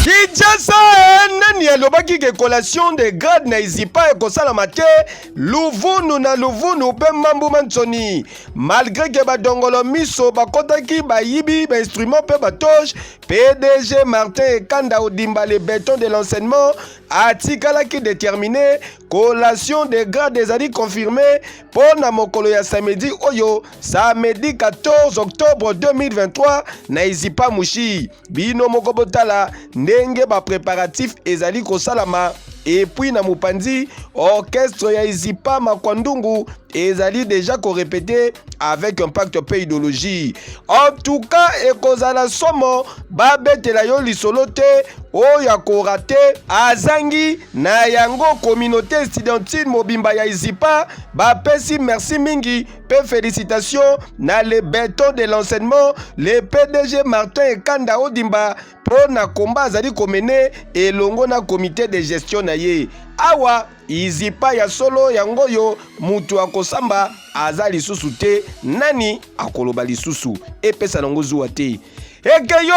Kinshasa, nani alobaki ke collation de grade na ISIPA ekosalama te? Luvunu na luvunu mpe mambu mansoni. Malgré ke badongolo miso bakotaki bayibi ba instrument mpe batoge, PDG Martin Ekanda Odimba le beton de l'enseignement atikalaki déterminé. Collation de grade ezali confirmé mpo na mokolo ya samedi oyo, samedi 14 octobre 2023 na ISIPA Mushi. Bino moko botala ndenge ba préparatif ezali kosalama. Et puis na mopanzi, orchestre ya ISIPA Makwandungu ezali déjà korépéter avec impact mpe idéologie. En tout cas, ekozala somo, babetela yo lisolo te. Oyo akorater azangi na yango. Communauté estudiantine mobimba ya ISIPA bapesi merci mingi mpe félicitation na le béton de l'enseignement, le PDG Martin Ekanda Odimba, mpo na komba azali komener elongo na comité de gestion na ye. Awa ISIPA ya solo yango oyo, mutu akosamba aza lisusu te. Nani akoloba lisusu? Epesa nango zuwa te. Ekeyo.